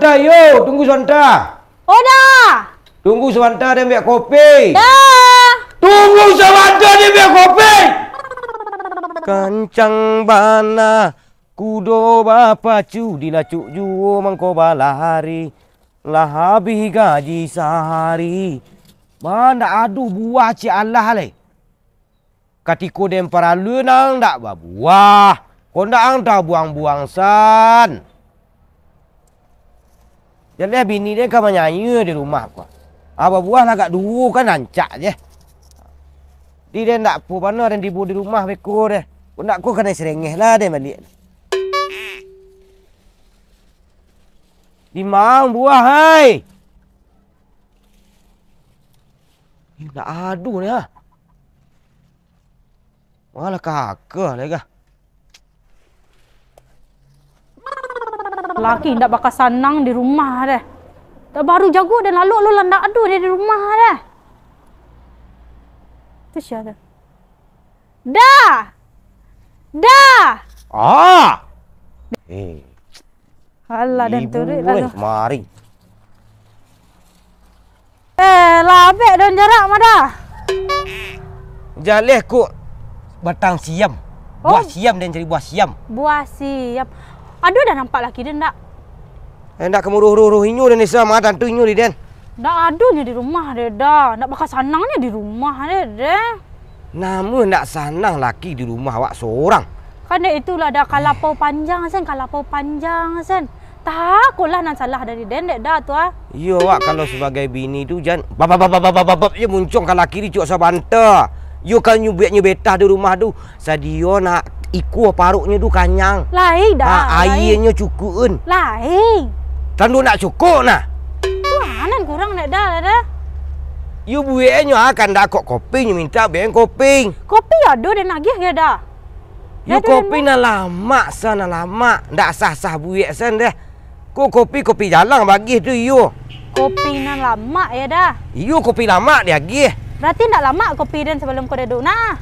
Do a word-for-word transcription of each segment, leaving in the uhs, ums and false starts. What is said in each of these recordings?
Ayo, tunggu sabanta. Oda. Tunggu sabanta, den ambiak kopi. Da. Tunggu sabanta, den ambiak kopi. Kancang bana kudo bapacu, dilacuk juo mangko balari. Lah abih gaji sahari. Ba ndak ado buah ciek alah lai. Katiko den paralu nang ndak babuah, kok ndak ang tabuang-buang san. Jaleh bini den ka manyayua di rumah ko. Ah, babuah lah agak duo kan rancak je. Di den ndak apo bana den tibo di rumah beko deh. Kok ndak ko kanai serengeh lah den baliak. Di ma ang buah, hai? Ih, ndak ado ni, ah. Malah kaka lai, kah? Laki ndak baka sanang di rumah deh. Dak baru jago deh, lalu lu landak ado deh di rumah deh. Tu sia tu? Da! Da! Ah! Eh, Alah, den ibu turuik eh, lalu. Kemari. Eh, labek daun jarak mah Da. Jaleh kok batang siam. Oh. Buah siam, den cari buah siam. Buah siam. Ado Da nampak laki den ndak? Eh, ndak ka muruh-ruh inyo den, Isa, mah tantu inyo di den. Ndak ado nyo di rumah deh Da. Ndak baka sanang nyo di rumah deh, deh. Namuah ndak sanang laki di rumah awak sorang. Kan dek itulah Da, kalapau panjang sen, kalapau panjang sen. Takulah nan salah dari den dek Da tu ah. Iyo, awak kalau sabagai bini tu jan babab babab babab babab je muncuang ka laki di cuak sabanta. Yo kan nyo bueknyo betah di rumah tu. Sadio nak ikua paruknyo tu kanyang. Lai Da, ha, lai. Aianyo cukuik un. Lai. Tantu nak cukuik nah. Tu anan kurang dek Da lah Da. Yo bueknyo ah, kan ndak kok kopi nyo minta buek kopi. Kopi ado den agiah ge Da. Yo, kopi nan lamak sa, nan lamak. Ndak sah-sah buek san deh. Ko kopi, kopi jalang bagih tu iyo. Kopi nan lamak yo Da. Iyo, kopi lamak diagiah. Berarti ndak lamak kopi den sabalum ko duduk nah.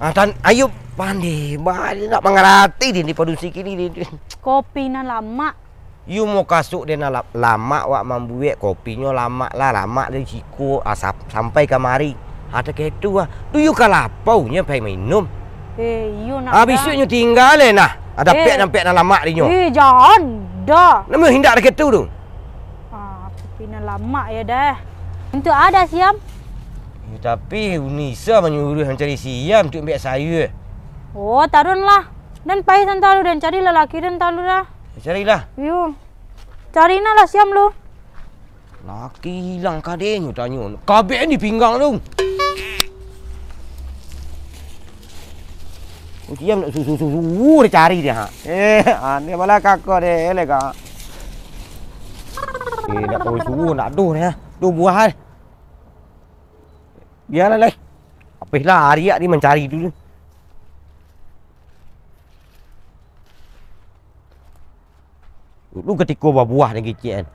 Ah, tan-, ayo pandai, ba-, ndak mangarati den di padusi kini den. Kopi nan lamak. Iyo, mukasuik den lah la-, lamak wak mambuek, kopinyo lamak lah, lamak dari siko, ah, sap-, sampai kamari. Ada ketu ah. Tu iyo kalapau nyo pai minum. Eh, iyo nak. Ah, bisuak nyo tingga lai nah. Ada pek nan pek nan lamak dinyo. Eh, jan Da. Namo hindak ada ketu tu. Ah, kopi nan lamak yo Da. Untuak a Da siam? Yo, tapi Unisa manyuruah mancari siam tu ambiak sayua. Oh, tarun lah. Den pai santa lu, den cari lalaki den talu Da. Carilah. Yo. Cari nah lah siam lu. Laki ilang kadenyo tanyo. Kabek ni pinggang tu. Siam nak susu-susu dicari dia, ha. Eh, aneh bala kakak deh, eleh kak. Eh, nak tahu susu nak doh ni, ha. Doh buah, ha. Biarlah, leh. Apeh lah, ariak ni mancari tu. Dulu katiko babuah nan kecek kan.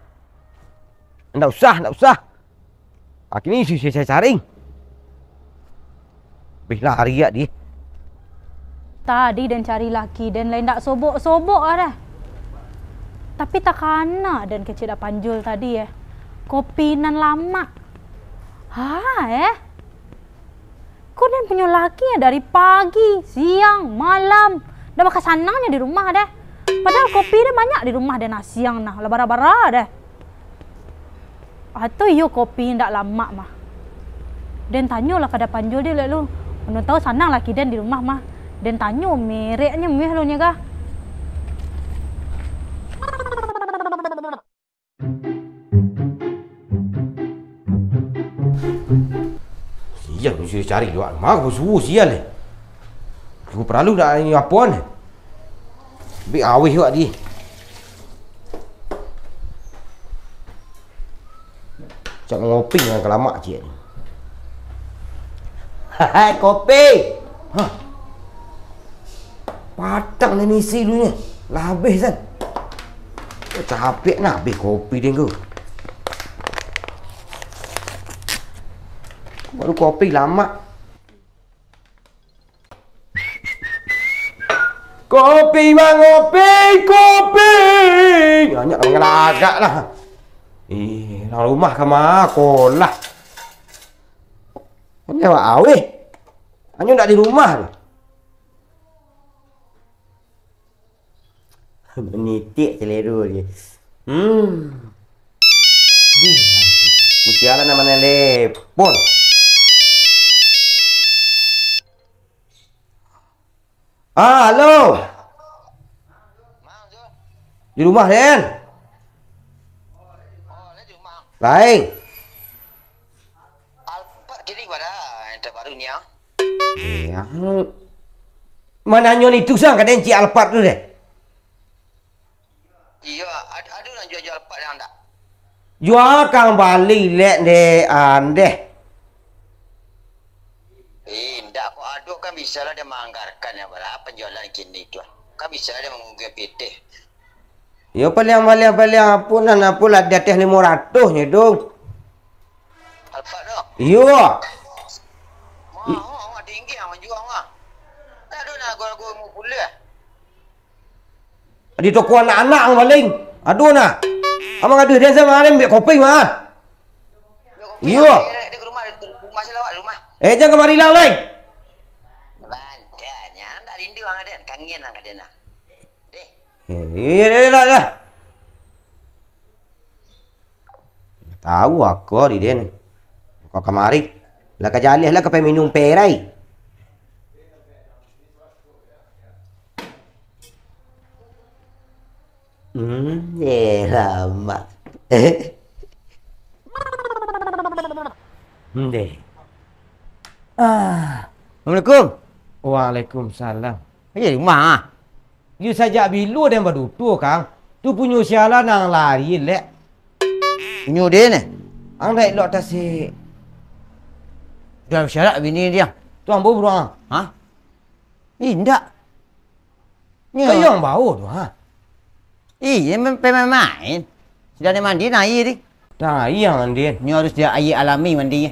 Ndak usah, ndak usah. Akhirnyo isi-isi saring. Bih lah ariak di. Tadi den cari laki den lai ndak sobok-sobok ah dah. Tapi takana den kecek Dak Panjul tadi eh. Kopi nan lamak. Ha eh. Ko den punyo laki dari pagi, siang, malam, ndak baka sanangnyo di rumah deh. Padahal kopi deh banyak di rumah deh, nah siang nah, lah bara-bara deh. Atau iyo kopi ndak lamak mah. Den tanyolah ka Dak Panjul deh, lek lu. Mano tau sanang laki den di rumah mah. Den tanyo mereknyo meh lu nyo kah. Sial, mesti cari luak. Mako suo sial eh. Aku paralu nak ni apo ni? Bik awih wak di. Cak ngopi dengan kalamak cik ni. Hai, kopi. Hah? Patang ni isi dulu ni. Lah habis kan? Oh, capek nah habis kopi dia tu. Baru kopi lama. Kopi, mangopi, kopi. Banyak lah mangalagak lah. Eh, dalam rumah ka ma ko lah. Ini awak aweh. Hanyo ndak di rumah tu. Menitik selero dia. Hmm. Dih, usia lah nama nelepon. Ah, halo. Di rumah, Den? Lain. Alpat kini pada yang terbaru ni, ah. Eh, ang mananyo ni tu sang ka Den, cik Alpat tu, deh. Iyo, ad-, ado nan jua-jua Alpat yang ndak? Jua kang bali lek, deh, andeh. Eh, ndak kok, ado kan bisa lah dia manganggarkan yang bara penjualan kini tu. Kan bisa lah dia mangugih pitih. Yo, paliang, paliang, paliang, apo nan, apo lah di ateh limo ratus nyo tu. Alphard tu? Iyo. Wah, wah, wah, tinggi ah, manjua wah. Tak ada nak lagu-lagu limo puluah. Di toko anak-anak ang paling. Aduh nah. Amang aduh dia sama ada ambil kopi mah. Iyo. Dia, dia ke rumah, dia ke rumah saya lawak, rumah. Eh, jangan kamari lah, Leng. Banyak, ndak rindu ang ka den, kangen ang ka den lah. Deh. Eh, eh, eh, dah, dah. Tahu aku di den. Kau kamari. Lah ka jaleh lah ka pai minum perai. Hmm, eh, lama. Hmm, deh. Ah. Assalamualaikum. Waalaikumsalam. Ayo, rumah ah. Yo sajak bilo den baduto, Kang? Tu punyo sia lah nan lari lek. Punyo den, eh? Ang naik lok tasik. Dah syarat bini dia. Tu ambo buruang. Ha? Indak. Nyo. Kayo ang bawo tu, ha? Iyo, main, main-main. Sudah ni mandi, nah, aia di. Tang aia mandi. Nyo harus dia aia alami mandi.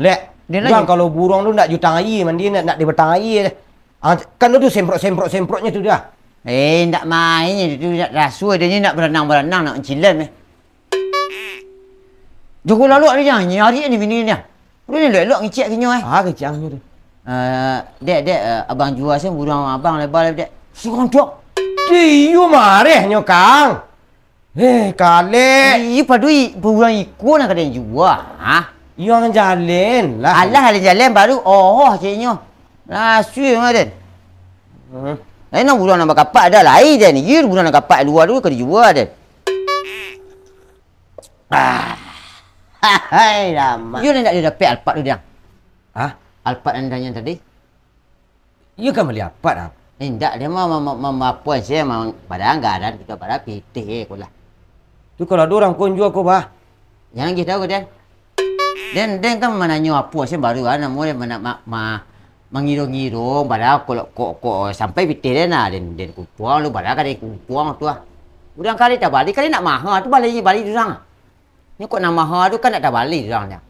Lek, Dia urang lagi. Kalau buruang tu ndak jutang aia mandi, ndak, ndak dibatang aia. Ah, kan tu semprot-semprot-semprotnyo tu dah. Eh, ndak main je tu, ndak raso dia ni nak berenang-berenang, nak mancilam eh. Jago laluak dia, nyari ni bini dia. Udah ni elok-elok ngicik kinyo eh. Ah, kecang tu. Eh, dek, dek, eh, abang jua sen buruang abang lebar, dek. Suruh dok. Iyo marehnyo, Kang. Eh, kalek. Iyo, padui buruang iko nak ka den jua. Ha? Iyo, ang jalen lah. Alah, alah jalen baru, oh, ceknyo. Lah, sui mah den. Hmm. Lain nang buruang nan bakapak dah lai den. Iyo, buruang nan kapak lua tu ka dijua den. Ah. Hai, lama. Iyo, nak dapek Alphard tu, Dang. Hah? Alphard nan tadi. Iyo kan bali Alphard, ah. Indak, dia mah ma-, ma-, ma-, ma-, apo sia, ma-, barang gadang, kito barang pitih, eh, ko lah. Tu kalau ado urang ko jua ko, bah. Jan gih tahu ko, Den. Den, Den kan mananyo apo sia baru, ah, namo dia mana-, ma-, ma-, mangiro-ngiro, barang kok, kok, kok sampai pitih Den, ah, Den, Den kumpuang tu, barang ka Den kumpuang tu, ah. Urang kali tabali, kali nak maha tu bali, bali urang. Nyo kok nak maha tu kan nak tabali urang, Den.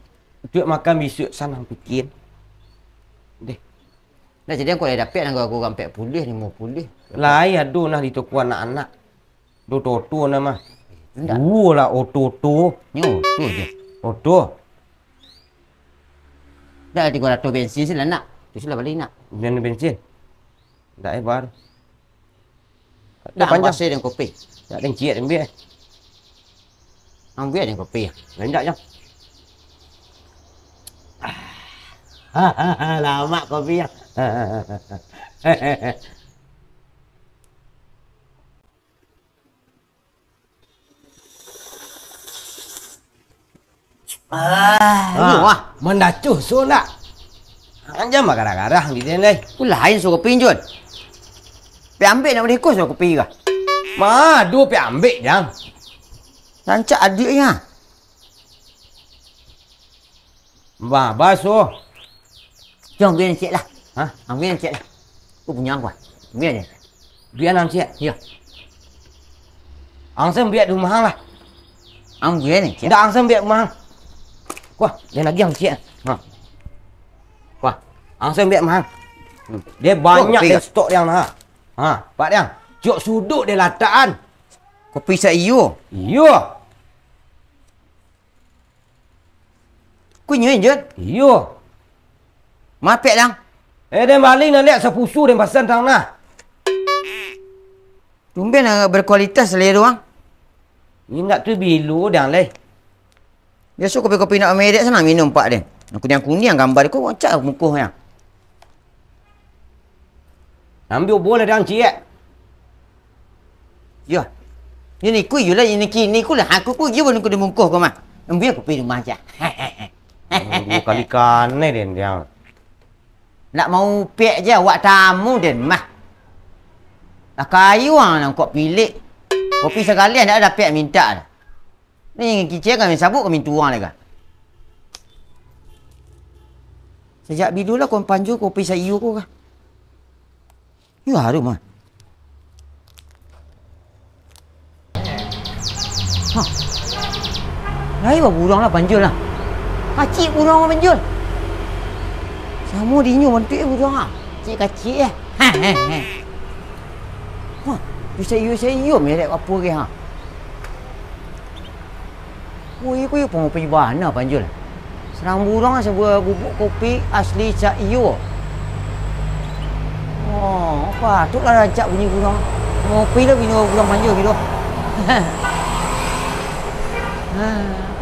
Untuak makan bisuak sanang pikia. Deh. Nah, jadi angkau lah dapek nan gago ampek puluah, limo puluah. Lai ado nah di toko anak-anak. Do toto nah mah. Indak. Duo lah oto-oto. Nyo oto je. Oto. Dah tigo ratus bensin sih lah nak. Tu sih lah bali nak. Bensin. Ndak eh, bar. Dah, panjang. Pasai dan kopi. Dak den ciek den biak. Ambiak den kopi. Indak, Jang. Lamak kopi, Jang. Ah, ah, mandacuh so ndak? Anjam bagarah-garah di den, dai. Ku lain so kopi, Jun. Pi ambek nak badiko so kopi kah? Ma, ado pi ambek, Jang. Rancak adiak nya. Bah, bah, so. Jang, ambiak ciek lah. Hah? Ambiak ciek lah. Ku punyo ang, kuah. Ambiak ciek. Duit ang ciek? Iyo. Ang sen ambiak di rumah ang lah. Ambiak ciek. Indak, ang sen ambiak rumah ang. Kuah, den agiah ang ciek. Ha. Kuah, ang sen ambiak rumah ang. Deh banyak kopi deh ka? Stok deh ang nah. Ha, pak deh ang. Cok suduik deh latakan. Kopi saiyo. Iyo. Ko inyo, Jun? Iyo. Ma pek deh ang? Eh, den bali nan liak sapusu den pasan tang nah. Tumben agak berkualitas lai tu, ang. Indak tu bilo deh ang lai. Biaso kopi-kopi nak merek sanang minum, pak den. Nan kuniang-kuniang gambar ko, rancak muko nyo. Ambiak obo lah dang ciek. Yo. Yo niku yo lah, yo niki, niku lah. Aku ko yo baru ko di muko ko mah. Ambiak kopi rumah aja. Duo kali kanai den, deh ang. Nak maupek je awak tamu den mah. Lah kayo ang nan kok pilik. Kopi sakali ndak dapek mintak lah. Ni kicik kami sabuik kami tuang lai ka. Sajak bilo lah kon panjo kopi saiyo ko ka. Yo harum ah. Hah. Lai baburuang lah panjul lah. Kacik buruang panjul. Samo dinyo bantuak buruang ah. Kacik-kacik eh. Hah, bisa iyo-iyo merek apo ge ha. Woi, ko iyo pangopi bana panjul. Sarang buruang sabuah bubuk kopi asli saiyo. Oh, patuiklah rancak bunyi buruang. Ngopi lah bini buruang panjul gitu. Ha,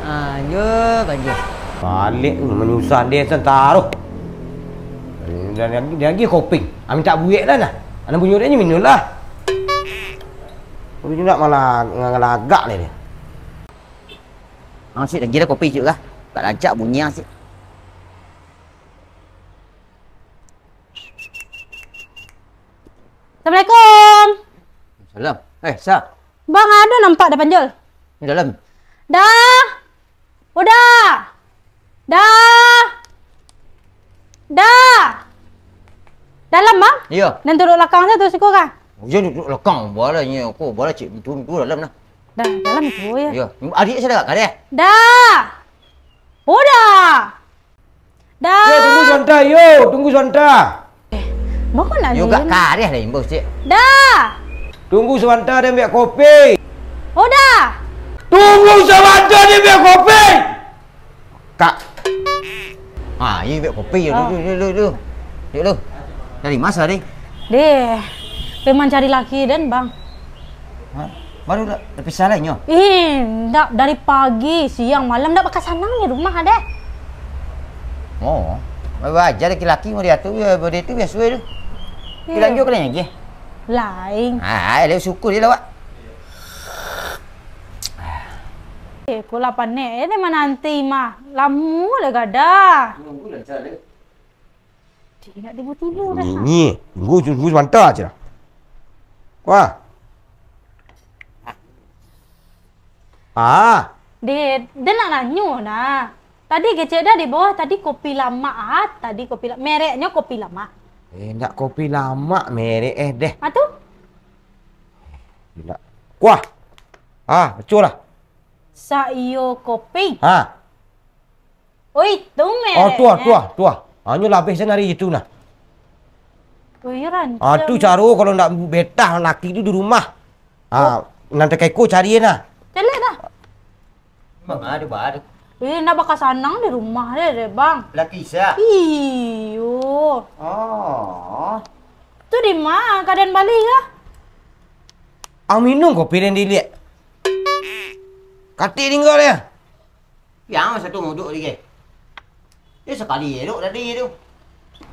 ha, yo, panjul. Baliak ni manyusah deh santaro. Dan lagi, dan lagi koping. Amin tak buek lah nah. Anak bunyi udah minum lah. Tapi nak malah ngalagak lah dia. Ang sik lagi dah kopi cuk kah? Tak rancak bunyi ang sik. Assalamualaikum. Salam. Eh, sa. Bang, ado nampak dah panjul? Di dalam. Dah. Udah. Dah. Dah. Dalam, Bang? Iyo. Dan turun lakang saja tu siko kah? Ujan duduk lakang, bala nyo ko, bala cik turun tu dalam nah. Dah, dalam tu ya. Iyo. Adik saya dah kat deh. Dah. Udah. Dah. Yo, tunggu sabanta, yo, tunggu sabanta. Eh, bako nak Yo gak kareh lah imbau cik. Dah. Tunggu sabanta dia ambil kopi. Udah. Tunggu sabanta dia ambil kopi. Kak. Ha, iyo ambil kopi yo. Oh. Duduk, duduk, duduk. Duduk lu. Dari masa ni? Deh, memang cari laki den, Bang. Ha? Baru dah, dah pisah lah inyo? Ih, ndak. Dari pagi, siang, malam ndak bakasanang di rumah deh. Oh, wajar laki-laki mau diatur, ya, bode tu biasa tu. Iya. Bilang juga kalian aja. Lain. Ah, dia syukur je lah, Wak. Eh, kula panek, eh, dia menanti mah. Lama lah gada. Tunggu lah, Cak, deh. Cik, nak tiba-tiba dah. Ni, ni. Tunggu, tunggu sebentar je lah. Wah. Ah. Deh, dia nak nanyo nah. Tadi kecek dah di bawah, tadi kopi lamak ah. Tadi kopi la-, mereknyo kopi lamak. Eh, ndak kopi lamak merek eh deh. Ah, tu? Gila. Kuah. Ah, betul lah. Saiyo kopi. Ha. Oi, tu Oh, tuah, mereknyo. Tuah, tuah. Hanyo labih sen hari itu nah. Oh, iyo, rancak. Ah, tu caro kalau ndak betah laki tu di rumah. Ah, oh. Nanti kaiko cari nah. Caliak dah. Bang, aduh, bah, aduh. Eh, ndak bakasanang di rumah deh, deh, Bang. Laki sa. Iyo. Oh. Tu di ma keadaan Bali kah? Ang minum kopi den diliak. Katik tinggal ya. Yang satu nguduk lagi. Dia sekali elok tadi tu.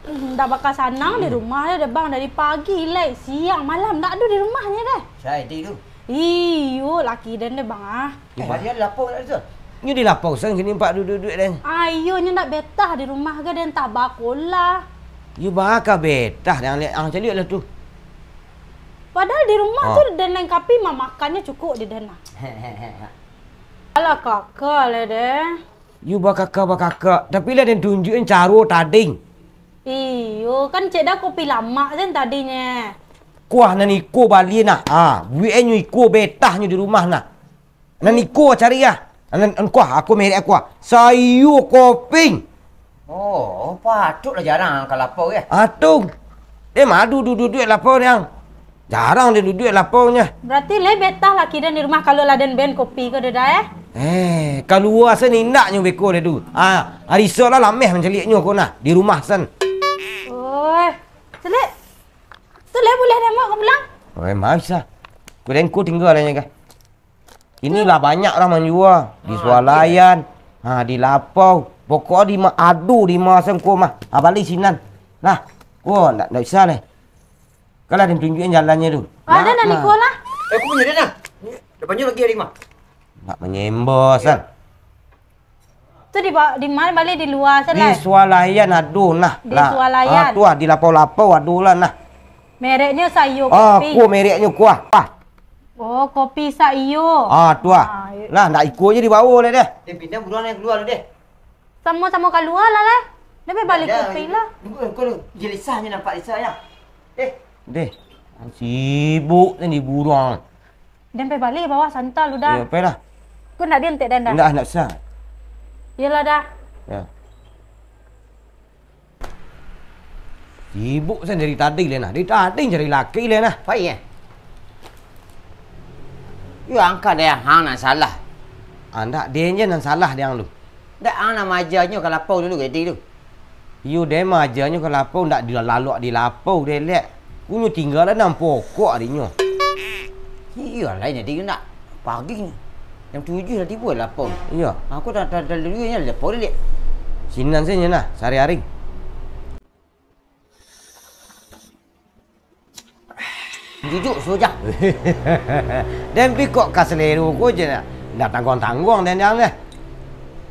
Ndak bakasanang di rumah dia, Bang. Dari pagi, lai, siang, malam, ndak ada di rumahnya deh. Saya itu tu. Iyo, laki den deh, Bang, ah. Eh, dia lapor tak tu? Nyo dilapor sang kini empat duduk-duduk deh. Ah, iyo, nyo ndak betah di rumah ke, den tabah kolah. Yo baka betah deh, ang liak, ang caliak lah tu. Padahal di rumah Ah. tu den lengkapi mah, makannyo cukup di den lah. Alah, kakak lah deh. Yo bakaka-bakaka, tapi lah den tunjukin caro tading. Iyo, kan cek dah kopi lamak sen tadinyo. Kuah nan iko bali nah. Ah, buek nyo iko betahnyo di rumah nah. Nan iko cari ah. Nan, nan kuah, aku merek kuah. Sayur koping. Oh, patutlah jarang ka lapau ya. Ah, tu. Eh, madu duduak-duduak lapau niang. Jarang den duduak lapau nyo. Berarti lai betah laki den di rumah kalau lah den ben kopi ko deh dah, eh? Eh, kalua sen indaknyo beko deh tu. Ah, ari isuak lah lameh mancaliaknyo ko nah, di rumah sen. Oi, Selik. Tu lai buliah den bawa ka pulang? Oi, ma bisa. Ko den ko tingga lah nyo kah. Iko lah banyak urang manjua, di Sualayan, ha, di Lapau. Pokok di ma-, ado di ma sen ko mah. Ha, bali sinan. Lah, ko ndak, ndak usah lai. Kan lah den tunjuakan jalannyo tu. Ah, dah nak, nak. Iko lah. Eh, aku punyo den lah. Dapannyo lagi ari mah. Nak manyembah, San. Tu di ba-, di ma bali, di lua se lai? Di Sualayan ado nah. Di Sualayan. Ah, tu ah, di Lapau-Lapau ado lah nah. Mereknyo Saiyo Kopi. Ah, ko mereknyo ko ah. Ah. Oh, kopi Saiyo. Ah, tu ah. Ah, iyo. Lah, ndak iko je dibawa deh, deh. Eh, pindah buruan yang keluar deh. Samo-samo kalua lah, lah. Dah bali kopi lah. Tunggu, tunggu, tunggu. Dia lisah je nampak lisah ya. Eh. Deh, sibuk tadi buruan. Den pai bali bawah, santa lu dah. Yo, pailah. Ko ndak diantek den dah? Ndak, ndak usah. Iyolah dah. Yo. Sibuk sen dari tadi lai nah. Dari tadi cari laki lai nah. Pai, eh? Yo, angka deh, hang nan salah. Ah, ndak, den je nan salah, den tu. Ndak, ang nan maajanyo ka lapau dulu, gadih tu. Iyo, den maajanyo ka lapau, ndak dilalok di lapau, deh, lek. Kunyo tingga lah nan pokok arinyo. Iyo, lain jadi ndak. Pagi ni. Jam tujuah lah tibo lapau. Iyo. Aku dah, dah, dah, dah, dah, lapau, deh, lek. Sinan sajo nah, sahari-hari. Jujur, suruh jah. Den pi kok ka salero ko je, ndak tangguang-tangguang den, Jang, deh.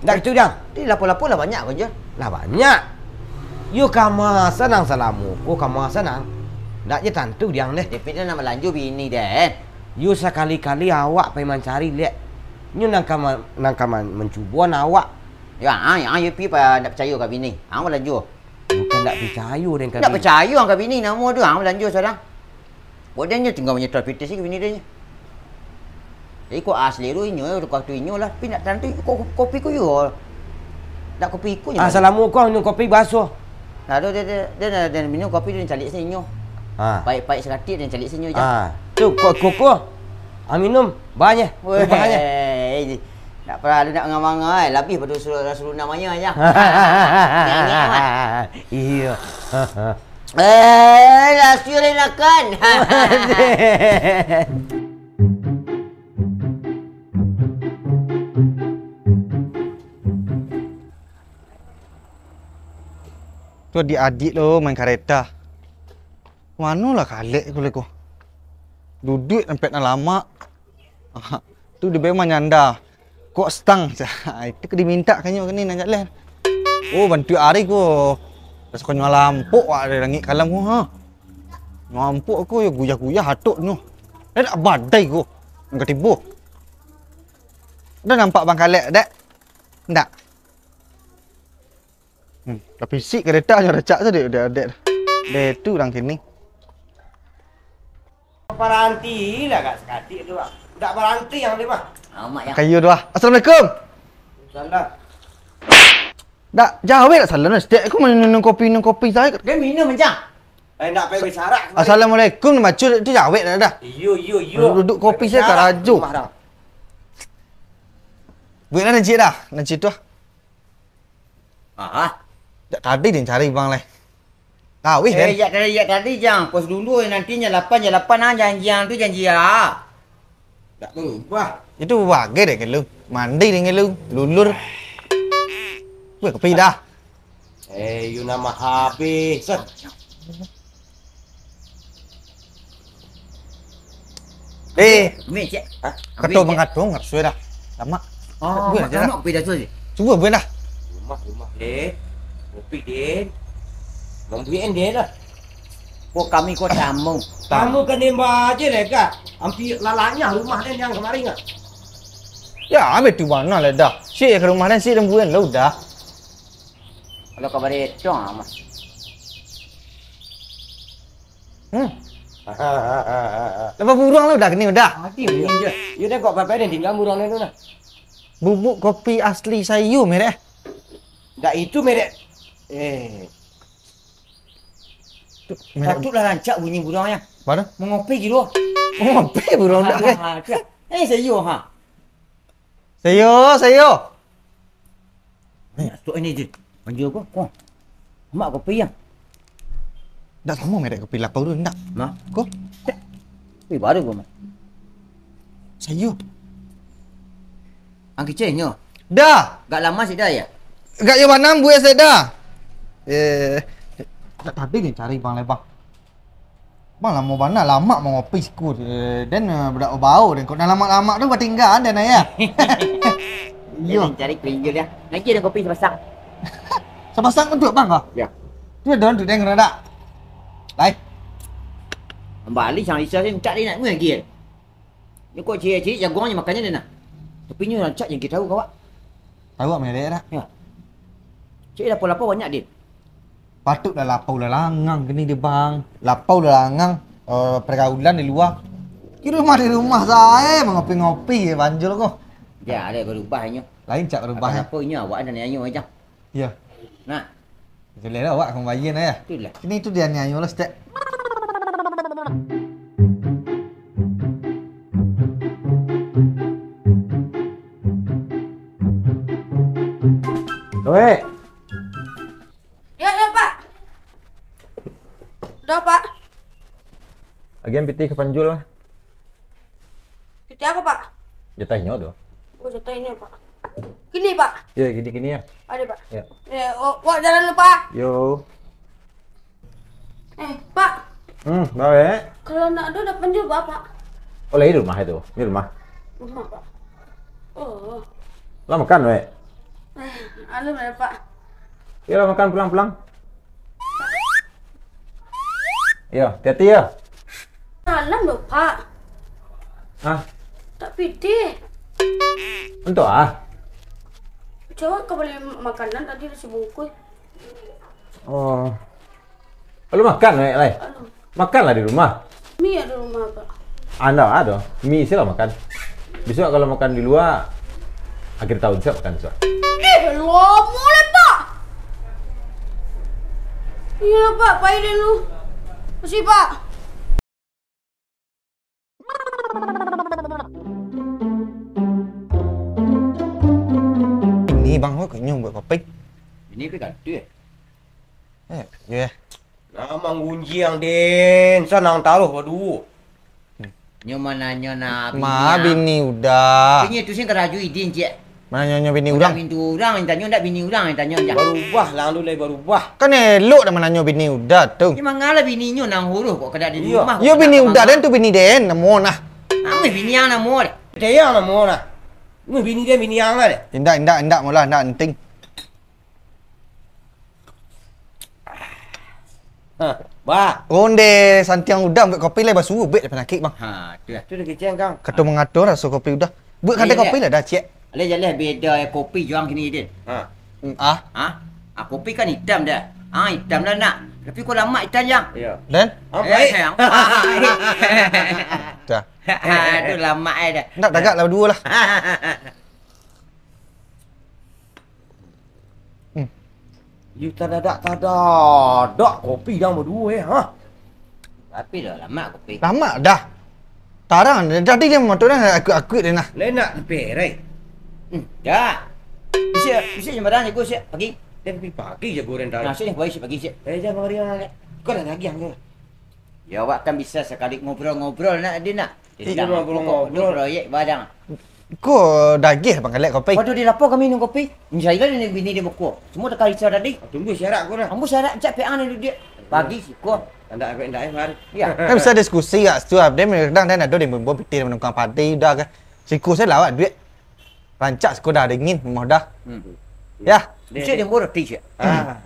Ndak gitu, Jang? Di lapau-lapau lah banyak ko je. Lah banyak. Yo, kama sanang salamo ko, kama sanang. Ndak je tantu, Jang, deh. Tapi den nak balanjo bini den. Yo, sakali-kali awak pai mancari, lek. Nyo nan ka ma-, nan ka ma-, mancubo awak. Ya, ah, ya, ah, yo pi pa ndak picayo ka bini. Ah, balanjo. Bukan ndak picayo den ka bini. Ndak picayo ang ka bini, namo tu, ang balanjo sadang. Buek den nyo tingga manyetor pitih se ka bini den nyo. Jadi kok asli tu inyo, wakatu inyo lah, tapi ndak tantu ko-, kopi ko yo. Ndak kopi iko nyo. Asalamu ko minum kopi baso. Nah, tu dia, dia, dia, dia minum kopi, dia caliak se inyo. Ha. Paik-paik sakatik, dia caliak se inyo je. Ha. Tu kok koko. Ah, minum. Banyak. Weh. Banyak. Ndak paralu nak mangangai, labiah pado Rasulullah, Rasulullah maya, Jang. Nyanyi amat. Iyo. Eh, Rasul nak kan. Tu adik-adik lo main kareta. Mano lah kalek ko lai ko. Duduak sampai nak lamak. Ah, tu di bawah manyanda. Kok stang. Itu ka dimintak kanyo kini nan jak leh. Oh, bantuak ari ko. Raso ko nyual lampok wak dari langik kalam ko, ha. Nyual lampok ko yo guyah-guyah atok nyo. Eh, dak badai ko. Nang katibo. Dah nampak bang kalek, dek? Ndak. Hmm, tapi sik kereta nyo racak tu, dek, dek, dek. Dek tu urang kini. Baranti lah agak sakatik tu, Bang. Ndak baranti yang dia, Bang. Amak yang kayu tu, ah. Assalamualaikum. Salam. Dak jawek dak salam, setiap aku minum kopi, minum kopi sajo. Dia minum aja. Eh, nak pergi besarak. Assalamualaikum, baco tu jawek dak dah. Iyo, iyo, iyo. Duduk kopi sajo karajo. Buek lah nan cik dah, nan cik tu. Ah. Jak tadi den cari bang leh. Lawih, eh, kan? Jak tadi, jak tadi, Jang. Pos dulu, nanti jam lapan, jam lapan, ah, janji ang tu, janji, ah. Tak berubah. Itu bagai deh, kelu. Mandi deh, kelu. Lulur. Weh, kopi dah. Eh, you nama habis. Eh, Mik, cik. Hah? Ketua Mik, cik. Mengkatung, harus sudah. Lama. Oh, buat mak, aja lah. Mak, kopi dah tu, cik. Cuba buat lah. Rumah, rumah, deh. Kopi, deh. Mambuin, deh, lah. Kok kami, kok tamu. Tamu kan nembak aja, deh, Kak. Hampir lalanya rumah, deh, yang kemarin, Kak. Ya, ambil tu mana, lah, dah. Cik ke rumah, deh, cik dan buin, lah, udah. Kalau kabar itu, ah, Mas. Hmm. Lepas burung lah udah kini udah. Mati burung je. Yo dah kok papai dah tinggal burung ni tu nah. Bubuk kopi asli Sayu merek. Dak itu merek. Eh. Patuiklah rancak bunyi buruangnyo. Mana? Mangopi gilo. Mangopi buruang dak, kan? Ha, ha, tu lah. Eh, sayo, ha. Sayo, sayo. Eh, tu ini je. Panggil ko, ko. Mak kopi yang. Dak samo merek kopi lapau tu, ndak? Nah. Ko? Eh, baru ko, Mak. Sayo. Ang kecilnyo. Dah. Gak lama sih dah ya? Gak yo banam buah saya dah. Eh, tak tadi ni cari bang lebah. Bang, lamo bana, lamak mangopi siku, eh, den, eh, budak bau, den, kok nan lamak-lamak tu batinggaan, den, ya? Iyo. Iyo. Cari pinjul, ya. Lagi ada kopi sabasang. Sabasang untuak bang, kah? Ya. Tu ada untuak den, kena tak? Lai. Bali sang Lisa ni, mintak dia nak lagi. Ni kok ciek-ciek jaguang je makannyo, den, nah. Tapi nyo rancak je, kita tahu, kawak. Tahu, merek dah. Ya. Cik, lapau-lapau banyak, Din. Patuiklah lapau lah langang kini di bang. Lapau lah langang, eh, pergaulan di lua. Di rumah, di rumah sae, mangopi-ngopi je banjul ko. Ya, ada berubah inyo. Lain cak berubah, eh. Apa inyo awak aniayo aja. Iya. Nah. Jelas lah awak kembali nah ya. Itulah. Kini tu dia aniayo lah stek. Weh. Ya, ya, Pak. Dah, Pak. Agian pitih ka panjul lah. Pitih apa, Pak? Jatah inyo tu. Oh, jatah inyo, Pak. Kini, Pak. Ya, kini-kini ya. Ada, Pak. Ya. Ya, wa-, wak jalan dulu, Pak. Yo. Eh, Pak. Hmm, baik. Kalau nak ado dapan juo, Pak. Oh, lai di rumah itu. Di rumah. Rumah, Pak. Oh. Lah makan, wek? Eh, alun lah, Pak. Yo lah makan pulang-pulang. Yo, hati-hati yo. Salam doh, Pak. Hah? Tak pitih. Untuk ah? Cowok ka bali makanan tadi lah sabungkus. Oh. Alun makan, wek, lai? Alun. Makanlah di rumah. Mi ado rumah, Pak. Anda ado. Mi isi lah makan. Besok kalau makan di lua, akhir tahun siap makan besok. Eh, lamo lah, Pak. Iyolah, Pak, pai dulu. Makasih, Pak. Ini bang, kok kenyang buat kopi? Ini ke ganti, eh? Eh, iya. Nah, manggunjiang den, sanang taruh baduo. Nyo mananyo nah, ma bini bini udah. Inyo tu sing karaju idin, ciek. Mananyo bini urang. Mintu urang, intanyo ndak bini urang, intanyo jan. Barubah lah, lu lai barubah. Kan elok dah mananyo bini udah tu. Ni mangalah bininyo nang huruh kok kada di Iyo. rumah. Yo bini udah den tu bini den, namo nah. Ameh bini ang namo deh. Dayang namo nah. Ni bini den, bini ang lah deh. Indak, indak, indak, molah, indak penting. Ha, bah. Onde santiang udah buat kopi lai basuo ubek penakik, bang. Ha, tu lah. Tu dah keceng, Kang. Kato mangato raso kopi udah. Buat kadai Iya, kopi iya. lah dah, ciek. Alah jaleh beda eh, kopi juang kini, Din. Ha. Hmm, ah. Ha? Ah, kopi kan hitam dah. Ah, hitam dah nak. Tapi kok lamak hitam, Jang? Iya. Dan? Apa, Eh, eh? sayang. Dah. Aduh, lamak eh dah. Nak tagak lah dua lah. Hmm. Yu tadadak-tadadak kopi dang baduo, eh, ha? Tapi dah lamak kopi. Lamak dah. Tarang, tadi dia motor dah akuik-akuik dia nah. Lai nak leperai. Hmm, dah. Bisa, bisa jembaran jago siap pagi. Dia pergi pagi jago dan Nah, tarang. sini pagi siap pagi siap. Eh, jangan kemari lah. Kau dah lagi angka. Ya, awak kan bisa sakali ngobrol-ngobrol nak, Din, nak. Iya, Tentang ngobrol-ngobrol. pokok proyek badang. Ko dagih panggalek kopi. Waduh, di lapau kami minum kopi. Misalnya ni bini dia bekuah. Semua dah kali tadi. Tunggu syarat ko dah. Ambo syarat cak peang ni dia. Pagi siko. Anda apa ndak eh, Mar? Ya. Kan bisa diskusi kat situ, ah. Dia kadang dia ada di bumbung pitih menukang padi dah kan. Siku saya lawak duit. Rancak siko dah dingin, rumah dah. Hmm. Ya. Dia, Cik dia. dia murah ti, Cik. Ah.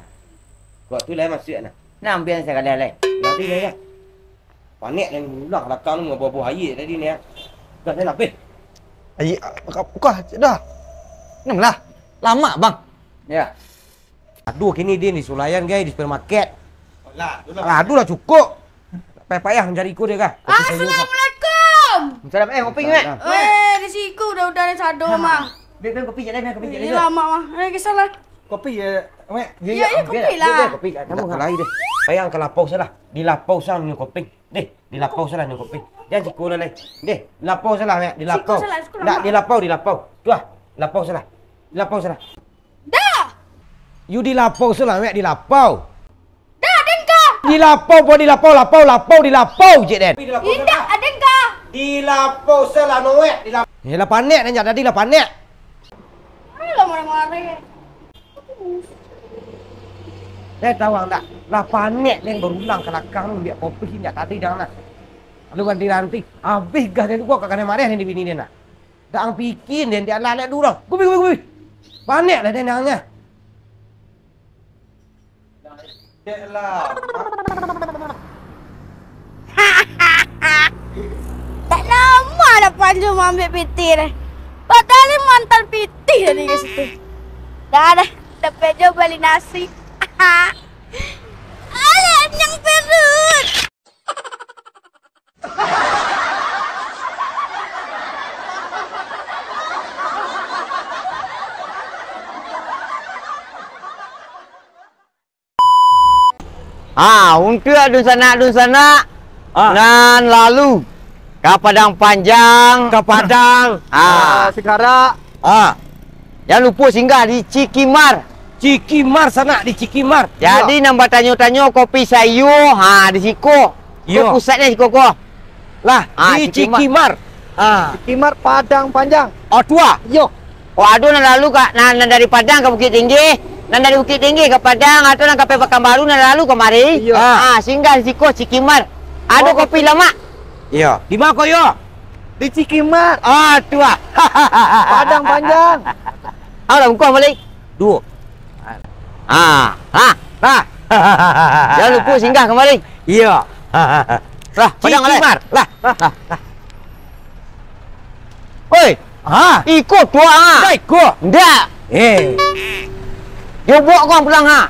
Waktu lah masuk nah. Nah, ambil saya kalian lai. Nanti dah ya. Panik dan ulang belakang tu mengabah-abah air tadi ni, ah. Dah, dah habis. Air, ah, buka, buka, dah. Enam lah. Lama, bang. Ya. Aduh, kini dia di Sulayan, guys, di supermarket. Alah, tu lah. Alah, aduh lah cukup. Payah-payah mencari ikut dia, kah? Assalamualaikum. Salam, eh, ngopi, Mat. Weh, di siku udah-udah ada sado, Mang. Dia, dia kopi je, dia kopi je. Ini lama, Mang. Eh, kisah lah. Kopi je, Mat. Ya, ya, kopi lah. Kopi kat kamu, Mat. Lagi deh. Payang ka lapau salah. Di lapau salah nyo koping. Deh, di lapau salah nyo koping. Jan siko lah lai. Deh, di lapau salah, Mek. Di lapau. Siko salah, siko ndak, di lapau, di lapau. Tu ah, lapau salah. Di lapau salah. Dah. Yu di lapau salah, Mek, di lapau. Dah, den ka. Di lapau, po di lapau, lapau, lapau, di lapau, cek den. Indak, den ka. Di lapau salah, no, Mek. Di lapau. Yalah, panek, den, tadi lah panek. Alah, marah-marah. Eh, tahu ang tak? Lah panek den barulang ka lakang tu, ambiak kopi sijak tadi dang nak. Lalu ganti-ganti, abih gas den tu, kok ka kanai mareh den di bini den nak. Dak ang pikin den, dialah-alah dulu. Gubi, gubi, gubi. Panek lah den dangnyo. Dek lah. Tak lamo dah Panjang maambiak pitih deh. Padahal mantan pitih tadi ka situ. Dah, dah. Dapek jo bali nasi. Alah, anyang perut. Ha, untuak dunsanak-dunsanak Ah. nan lalu ka Padang Panjang. Ka Padang. Ah. Ah, Sikarak. Ah. Jan lupo singgah di Cikimar. Cikimar sanak, di Cikimar. Jadi, Iyo. nan batanyo-tanyo kopi saiyo, ha, di siko. Iyo. Ko pusatnyo siko ko. Lah, Ah, di Cikimar. Cikimar. Ah. Cikimar Padang Panjang. Oh, tu ah. Iyo. Oh, ado nan lalu ka, nan, nan dari Padang ka Bukittinggi, nan dari Bukittinggi ka Padang, atau nan ka Pekanbaru nan lalu kamari. Iyo. Ah. Ah, singgah di siko Cikimar. Ado Oh, kopi kopi. lamak. Iyo. Di ma ko yo? Di Cikimar. Ah, tu ah. Padang Panjang. Alah, ungkuah balik. Duo. Ah, ha. Ha. Jan lupo singgah kamari. Iyo. Lah, Padang Alek. Cikimar. Lah. Lah. Lah. Oi. Ha. Iko tu ah. Dah iko. Ndak. Eh. Jobok kau pulang ha.